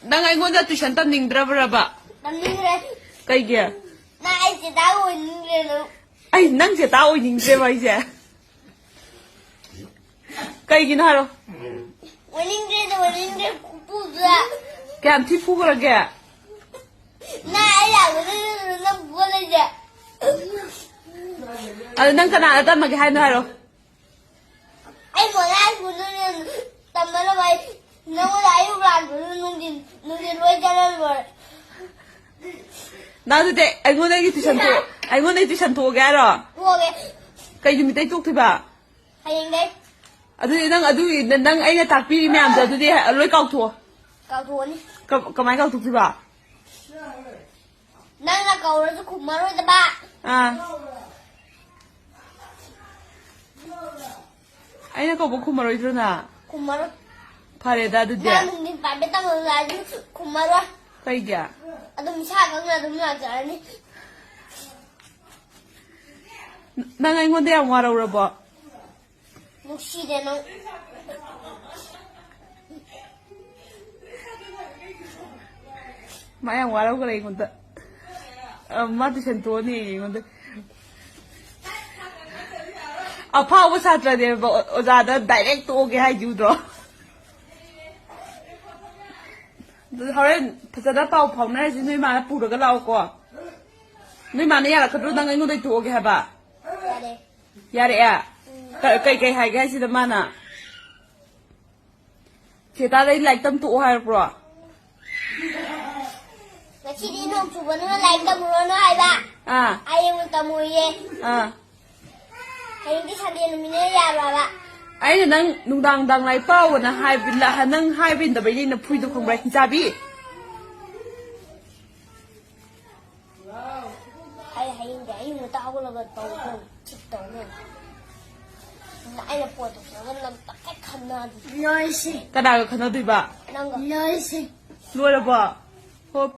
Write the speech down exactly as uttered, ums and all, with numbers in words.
ꯅꯪ ꯑꯩꯉꯣꯟꯗ ꯇꯨꯏꯁꯟ ꯇꯝꯅꯤꯡꯗ꯭ꯔꯕ꯭ꯔꯕ? ꯇꯝꯅꯤꯡꯗ꯭ꯔꯦ꯫ ꯀꯩꯒꯤ? ꯅꯪ ꯑꯩ ꯆꯦꯇꯥ ꯑꯣꯏꯅꯤꯡꯗ꯭ꯔꯦ ꯅꯪ꯫ ꯑꯩ ꯅꯪ ꯆꯦꯇꯥ ꯑꯣꯏꯅꯤꯡꯗ꯭ꯔꯦꯕ ꯑꯩꯁꯦ꯫ ꯀꯩꯒꯤꯅꯣ ꯍꯥꯏꯔꯣ꯫ ꯑꯣꯏꯅꯤꯡꯗ꯭ꯔꯦꯗ ꯑꯣꯏꯅꯤꯡꯗ꯭ꯔꯦ ꯈꯨꯐꯨꯗꯨꯗ꯫ ꯀꯌꯥꯝ ꯊꯤ ꯐꯨꯈ꯭ꯔꯒꯦ? ꯅꯪ ꯑꯩ ꯂꯥꯛꯄꯗ ꯅꯪ ꯐꯨꯍꯜ ꯂꯩꯁꯦ꯫ ꯑꯗꯨ ꯅꯪ ꯀꯅꯥꯗ ꯇꯝꯃꯒꯦ ꯍꯥꯏꯅꯣ ꯍꯥꯏꯔꯣ꯫ ꯑꯩ ꯃꯣꯂꯥ ꯁ꯭ꯀꯨꯜꯗ ꯇꯝꯕꯅ ꯐꯩ꯫ ꯅꯉꯣꯟꯗ ꯑꯌꯨꯛ ꯂꯥꯛꯄꯗ ꯅꯨꯡꯊꯤꯟ ꯅꯨꯡꯊꯤꯟ ꯂꯣꯏ ꯆꯠꯍꯜꯂꯣꯏ꯫ ꯅꯪ ꯑꯗꯨꯗꯤ ꯑꯩꯉꯣꯟꯗꯒꯤ ꯇꯨꯏꯁꯟ ꯇꯣꯛ ꯑꯩꯉꯣꯟꯗꯒꯤ ꯇꯨꯏꯁꯟ ꯇꯣꯛꯑꯒꯦ ꯍꯥꯏꯔꯣ? ꯇꯣꯛꯑꯒꯦ꯫ ꯀꯩ ꯅꯨꯃꯤꯠꯇꯩ ꯇꯣꯛꯇꯣꯏꯕ? ꯍꯌꯦꯡꯗꯩ꯫ ꯑꯗꯨꯗꯤ ꯅꯪ ꯑꯗꯨꯒꯤ ꯅꯪ ꯑꯩꯅ ꯇꯥꯛꯄꯤꯔꯤ ꯃꯌꯥꯝꯗꯣ ꯑꯗꯨꯗꯤ ꯂꯣꯏ ꯀꯥꯎꯊꯣꯛꯑꯣ꯫ ꯀꯥꯎꯊꯣꯛꯑꯅꯤ꯫ ꯀ- ꯀꯃꯥꯏꯅ ꯀꯥꯎꯊꯣꯛꯇꯣꯏꯕ? ꯅꯪꯅ ꯀꯧꯔꯁꯨ ꯈꯨꯝꯃꯔꯣꯏꯗꯕ꯫ ꯑꯥ꯫ ꯑꯩꯅ ꯀꯧꯕ ꯈꯨꯝꯃꯔꯣꯏꯗ꯭ꯔꯣ ꯅꯪ? ꯈꯨꯝꯃꯔꯣꯏ꯫ ꯐꯔꯦꯗ ꯑꯗꯨꯗꯤ꯫ ꯅꯪ ꯅꯨꯡꯊꯤꯟ private ꯇꯝꯃꯝꯗꯥꯏꯗꯁꯨ ꯈꯨꯝꯃꯔꯣꯏ꯫ ꯀꯩꯒꯤ? ꯑꯗꯨꯝ ꯏꯁꯥ ꯈꯪꯅ ꯑꯗꯨꯝ ꯂꯥꯛꯆꯔꯅꯤ꯫ ꯅꯪ ꯑꯩꯉꯣꯟꯗ ꯌꯥꯝ ꯋꯥꯔꯧꯔꯕꯣ? ꯅꯨꯡꯁꯤꯗꯦ ꯅꯪ꯫ ꯃꯥ ꯌꯥꯝ ꯋꯥꯔꯧꯈ꯭ꯔꯦ ꯑꯩꯉꯣꯟꯗ꯫ ꯑ, ꯃꯥ ꯇꯨꯏꯁꯟ ꯇꯣꯛꯑꯅꯤ ꯑꯩꯉꯣꯟꯗ꯫ ꯑꯐꯥꯎꯕ ꯁꯥꯇ꯭ꯔꯅꯦꯕ ꯑꯣꯖꯥꯗ direct ꯇꯣꯛꯑꯒꯦ ꯍꯥꯏꯗꯤ ꯎꯗ꯭ꯔꯣ? ꯑꯗꯨ ꯍꯣꯔꯦꯟ ꯐꯖꯅ ꯄꯥꯎ ꯐꯥꯎꯅꯔꯁꯤ꯫ ꯅꯣꯏ ꯃꯥꯅ ꯄꯨꯔꯒ ꯂꯥꯛꯑꯣꯀꯣ꯫ ꯅꯣꯏ ꯃꯥꯅ ꯌꯥꯔꯛꯀꯗ꯭ꯔꯣ ꯅꯪ ꯑꯩꯉꯣꯟꯗ ꯇꯣꯛꯑꯒꯦ ꯍꯥꯏꯕ? ꯌꯥꯔꯦ꯫ ꯌꯥꯔꯛꯑꯦ? ꯀ- ꯀꯩ ꯀꯩ ꯍꯥꯏꯒꯦ ꯍꯥꯏꯁꯤꯗ ꯃꯥꯅ? ꯆꯦꯇꯥꯗ ꯑꯩ ꯂꯥꯏꯔꯤꯛ ꯇꯝ ꯇꯣꯛꯑꯣ ꯍꯥꯏꯔꯛꯄ꯭ꯔꯣ? ꯉꯁꯤꯗꯤ ꯅꯣꯡ ꯆꯨꯕꯅꯤꯅ ꯂꯥꯏꯔꯤꯛ ꯇꯝꯃꯨꯔꯅꯨ ꯍꯥꯏꯕ꯫ ꯑꯥ꯫ ꯍꯌꯦꯡ ꯇꯝꯃꯨꯏꯌꯦ꯫ ꯑꯥ꯫ ꯍꯌꯦꯡꯗꯤ Sunday ꯅꯨꯃꯤꯠꯅꯤꯅ ꯌꯥꯔꯣꯏ ꯍꯥꯏꯕ꯫ ꯑꯩꯅ ꯅꯪ ꯅꯨꯡꯗꯥꯡ ꯅꯨꯡꯗꯥꯡ ꯂꯥꯏꯔꯤꯛ ꯄꯥꯎꯑꯣꯅ ꯍꯥꯏꯕ ꯅꯪ ꯍꯥꯏꯕ ꯏꯟꯗꯕꯩꯅꯦ ꯅꯐꯨꯏꯗꯣ ꯈꯪꯕ꯭ꯔꯥ ꯍꯤꯡꯆꯥꯕꯤ? ꯑꯩ ꯍꯌꯦꯡꯗꯤ ꯑꯌꯨꯛ ꯉꯟꯇꯥ ꯍꯧꯒꯠꯂꯒ ꯇꯧ ꯇꯧ ꯁꯤ ꯇꯧꯅꯤ꯫ ꯑꯩꯅ ꯄꯣꯠ ꯇꯧꯁꯜꯂꯒ ꯅꯪ ꯇꯞꯇꯥꯏ ꯈꯟꯅꯗꯣꯏꯅꯤ꯫ ꯂꯣꯏꯁꯦ꯫ ꯀꯅꯥꯒ ꯈꯟꯅꯗꯣꯏꯕ? ꯅꯪꯒ꯫ ꯂꯣꯏꯁꯦ꯫ ꯂꯣꯏꯔꯕꯣ?